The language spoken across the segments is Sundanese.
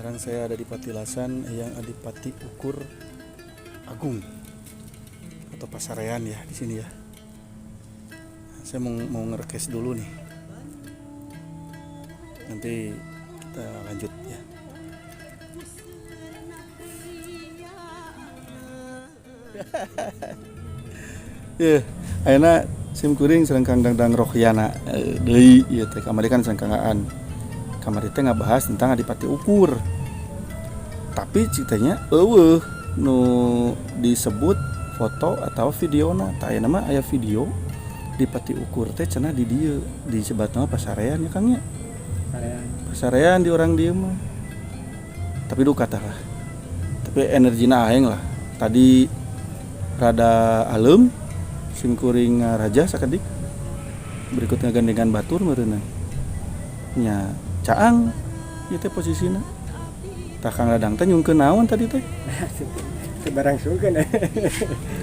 Sekarang saya ada di Patilasan Eyang Adipati Ukur Agung atau Pasarean ya di sini ya. Saya mau mau ngerekes dulu nih. Nanti kita lanjut ya. Ya, ayeuna sim kuring sareng Kang Dangdang Rohyana deui ieu teh, kamari kan sareng Kang Aan. Kamari teh ngabahas tentang Adipati Ukur. Tapi ceritanya euweuh nu disebut foto atau videona. Tah, ayeuna mah aya video Adipati Ukur teh cenah di dieu, disebutna Pasarean ya, Kang, ya. Pasarean. Pasarean di orang dieu mah. Tapi duka tah lah. Tapi energina aeng lah. Tadi rada alem sim kuring ngaraja sakedik. Berikutnya gandengan batur meureunna. Nya caang ieu teh posisina. Tah, Kang Dadang teh nyungkeun naon tadi teh? Sebarang sungkeun.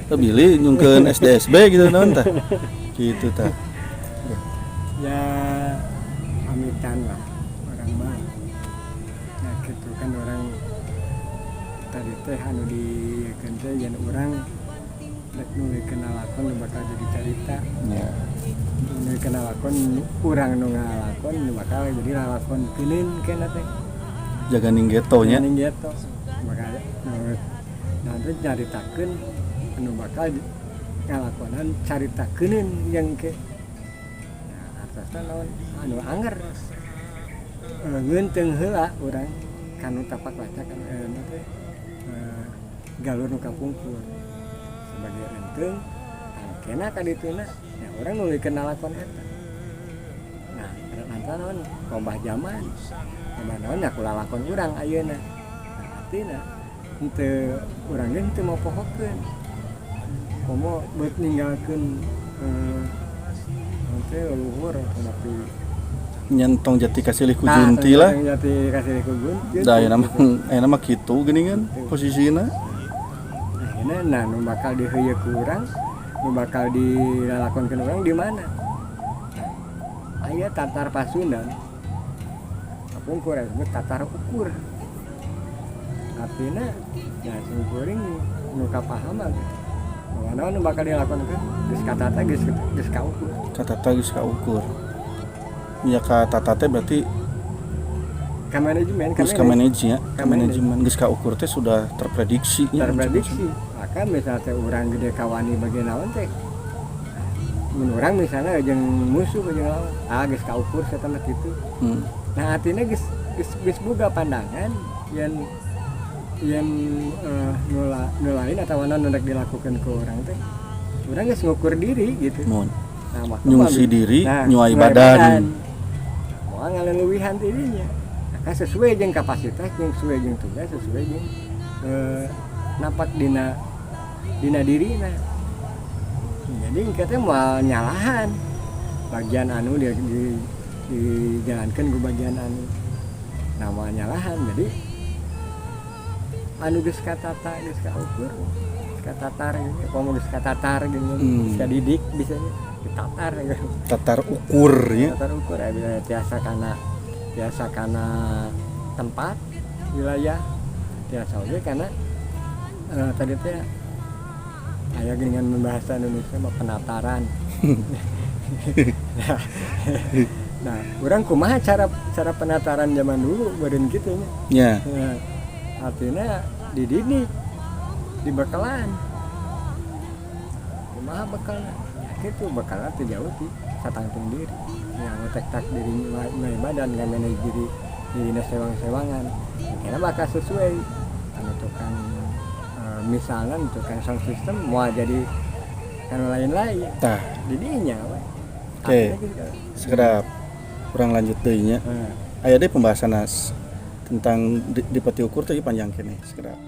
Teu bilih nyungkeun SDSB gitu, naon tah? Gitu tah. Ya, amitan lah orang mah. Nah, gitu kan, orang tadi teh anu di teh yang orang rek nuluykeun lalakon nu bakal jadi carita. Nuluykeun lalakon urang nu ngalakon nu bakal jadi lalakon keuneun kena teh. Jaganing geto nya. Jaganing geto. Bakal nu nanti nyaritakeun anu bakal ngalakonan carita keuneun yang ke. Nah, artosna naon anu anger ngeunteung heula urang kanu tapak lacak kan teh galur nu kapungkur sebagai eunteung tangkena ka dituna ya urang nuluykeun lalakon eta. Nah, lantaran naon lombah zaman, lombah naon nya ku lalakon urang ayeuna. Nah, artina henteu urang ge henteu mopohokeun komo beut ninggalkeun teh leluhur tapi Nyentong jati kasilih ku junti lah. Jati kasilih ku junti. Da ayeuna mah kitu geuningan posisina. Nah, nah, nu bakal diheuyeuk ku urang, nu bakal dilalakonkeun urang di mana? Aya tatar Pasundan. Kapungkur disebut tatar ukur. Artinya ya sim kuring nu kapahaman bahwa naon nu bakal dilakonkeun geus katata, geus geus kaukur. Katata geus kaukur. Ya, katata teh berarti ka manajemen. Geus ka manage ya, ka manajemen geus kaukur teh sudah terprediksi nya. Terprediksi. Maka misalnya teh urang gede kawani bagian naon teh, mun urang misalnya jeung musuh jeung lawan, ah, geus kaukur saya mah kitu. Nah, artinya geus geus geus boga pandangan yang yang nu lain atau nu rek dilakukan ke orang teh, urang geus ngukur diri gitu. Mun nah, maka nyungsi diri, nah, nyuai badan. Moal ngaleluwihan dirinya, maka sesuai jeung kapasitas, jeung sesuai jeung tugas, sesuai jeung napak dina dina dirina. Jadi kita moal nyalahan bagian anu di dijalankan ku bagian anu, nah, moal nyalahan. Jadi anu geus katata, geus kaukur, geus katatar gitu, komo geus katatar gitu, geus kadidik, bisa ditatar gitu. Tatar ukur ya. Tatar ukur ya, bisa tiasa kana tempat, wilayah, tiasa oge karena tadi teh aya dengan membahasa Indonesia mah penataran. Nah, urang kumaha cara cara penataran zaman dulu badan gitu nya. Nah, artinya dididik, dibekalan. Kumaha bekalna? Ya gitu, bekalna teu jauh ti satangtung diri. Yang tek diri nyai badan nggak manage diri dirina sewang-sewangan. Kira bakal sesuai anu tukang misalnya tukang sound system mau jadi kan lain-lain. Tah. Didinya we. Oke. Artinya gitu. Sekedap kurang lanjut deui nya. Nah. Aya deui pembahasan tentang Dipati Ukur tadi, panjang keneh sekedap.